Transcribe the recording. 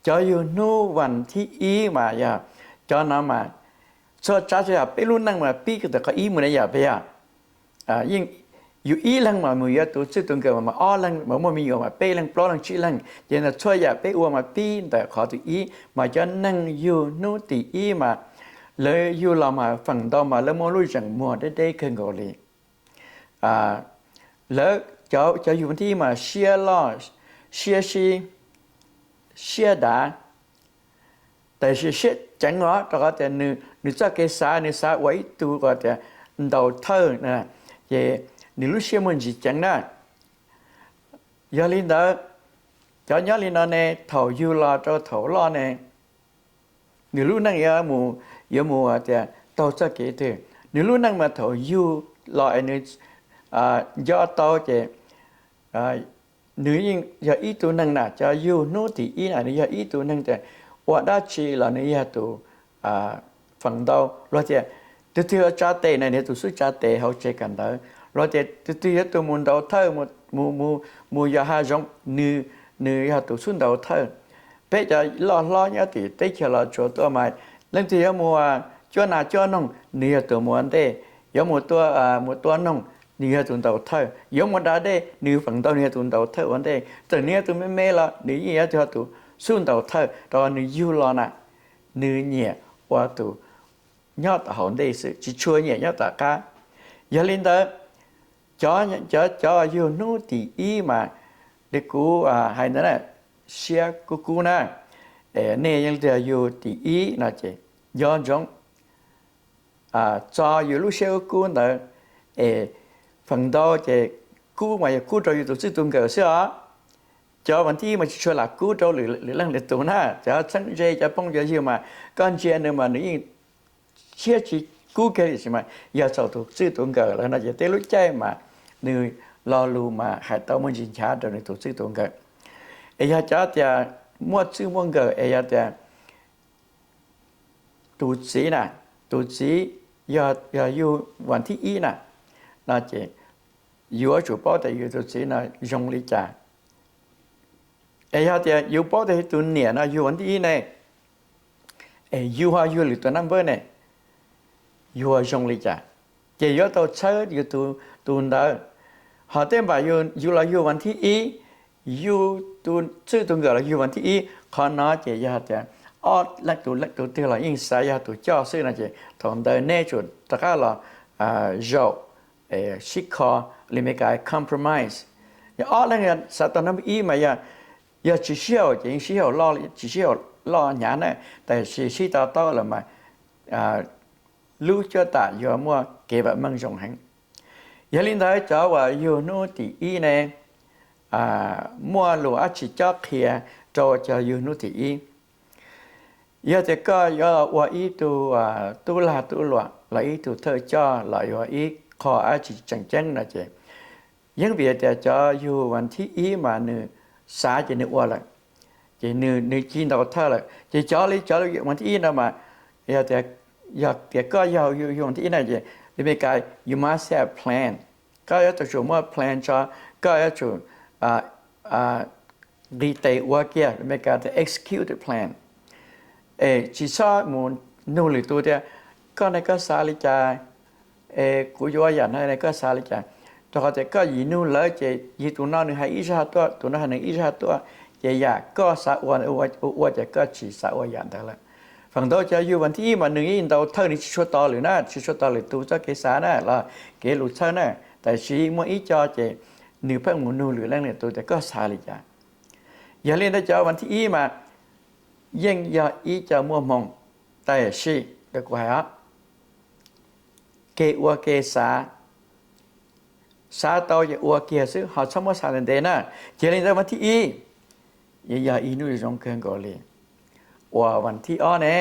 Cov yug hnub vas thib ib mas yog cov no mas txhua tsav txhua yam peb lub neej mas pib ntawm qhov ib mus na yom, peb yog yeej yug ib leeg mas mus yuav tus txij tus nkawm mas ob leeg, mas muaj me nyuam mas peb leeg plaub leeg tsib leeg, ces ntawm txhua yam peb ua mas pib ntawm qhov tus ib. Mas cov neeg yug hnub tim ib mas lawv yug los mas feem ntau mas lawv muaj lub zeem muag deb deb kawg nkaus li. Lawv cov yug vas thib ib mas siab loj, siab sib, siab dav, tab sis siab ceev os, rau qhov tias nws txoj kev xav, nws xav ua ib tug tias ntaus thawj, ces nws lub siab muaj ntsis ceev na. Yog li ntawd, cov nyob li no ne, thaum yug los rau thaum loj ne, nws lub neej yuav mus tias taug txoj kev twg? Nws lub neej mas thaum yug los es nws nco tau ces nws yeej yog ib tug neeg na, cov yug hnub tim ib na nws yog ib tug neeg tias ua dab tsi los nws yog tus feem ntau. Luag tias tus twg yuav tsa tes na nws yog tus xub tsa tes hauv tsev kawm ntawv. Luag tias tus twg yuav tus mus ntaus thawj, mus yos hav zoov, nws yog tus xub ntaus thawj. Peb cov loj hlob nyob tim teb chaws Los Tsuas tuaj mas leej twg yuav mus cuab nas cuab noog nws yog tus mus ua ntej, yuav mus tua, mus tua noog nws yog tus ntaus thawj, yuav mus da dej nws feem ntau nws yog tus ntaus thawj ua ntej. Txawm nws yog tus me me los nws yeej yog tus xub ntaus thawj rau qhov nws yug los na, nws nyiam ua tus nyob tom hauv ntej xwb, tsis tshua nyiam nyob tom qab. Yog li ntawd, cov, cov yug hnub tim ib mas li kuv hais ntawd na, siab kub kub na, nej yeej yog yug tim ib no ces nco ntsoov txo yus lub siab kub kub ntawd es feem ntau ces kub mas yog kub rau yus tus txij tus nkawm xwb os. Cov vas thib ib mas tsis tshua lam kub rau lwm leej lwm tus na, cov txheeb ze cov phooj cov ywg mas koj ntsia nws mas nws yeej siab tsis kub kiag li, tab sis mas yog txhaum tus txij tus nkawm lawm no ces tej lub caij mas nws lo lus mas hais tau muaj ntsis nchav rau nws tus txij tus nkawm. Es yog cov tias muaj txij muaj nkawm es yog tias tus txiv na, tus txiv yog yug vas thib ib na, no ces yuav tsum paub tias yus tus txiv no zoo li cas. Es yog tias yus paub tias tus niam no yug vas thib ib ne, es yus ho yug lwm tus naj npawb ne, yus ho zoo li cas? Ces yuav tau txhawb yus tus ntawd. Ho tej npam yus los yug vas thib ib, yus tus txij tus nkawm los yug vas thib ib, qhov no ces yog tias ob leej tus leej tus twg los yeej xav yog tus coj xwb no ces thaum ntawd neb tsum rov qab los zaum sib kho li Meskas compromise. Yog ob leeg xav tau naj npawb ib mas yog, yog tsis sib haum ces yeej sib haum loj, tsis sib haum loj hnyav na, tab sis sib to taub lawm mas lub cuab tam yuav muaj kev vam meej zoo heev. Yog li ntawd cov uas yug hnub tim ib ne, muaj lus dab tsi cob qhia rau cov yug hnub tim ib? Yog tias koj yuav ua ib tug tub lag tub luam los ib tug thawj coj los yuav ib qho dab tsi tseem ceeb no ces yeej vim tias cov yug vas thib ib mas nws xav ces nws ua lawm, ces nws cia li ntaus thawj lawm. Ces cov li cov vas thib ib no mas yog tias, yog tias koj yog yug vas thib ib na ces li Meskas you must have plan. Koj yuav tsum muaj plan tso, koj yuav tsum nqis tes ua kiag, li Meskas tias execute the plan. Es tsis txhob mus nug lwm tus tias koj ne koj xav li cas, es kuv yuav ua yam no ne koj xav li cas? Rau qhov tias koj yim nug lawv ces yog tus no nws hais ib zaj tuaj, tus no hais nws ib zaj tuaj, ces yam koj xav ua, ua ces koj tsis xav ua yam ntawd lawm. Feem ntau cov yug vas thib ib mas nws yeej ntaus thawj, nws tsis tshua tos lwm na, tsis tshua tos lwm tus txoj kev xav na los kev lus txhawb na, tab sis muaj ib co ces nws pheej mus nug lwm leej lwm tus tias koj xav li cas. Yog li ntawd cov vas thib ib mas yeej yog ib co muaj hmoo, tab sis kuv hais os, kev ua kev xav, xav tau ces ua kiag xwb ho txhob muab xav ntev ntev na. Cia li ntawd vas thib ib, yog ib hnub zoo kawg nkaus li. Uas vas thib ob ne,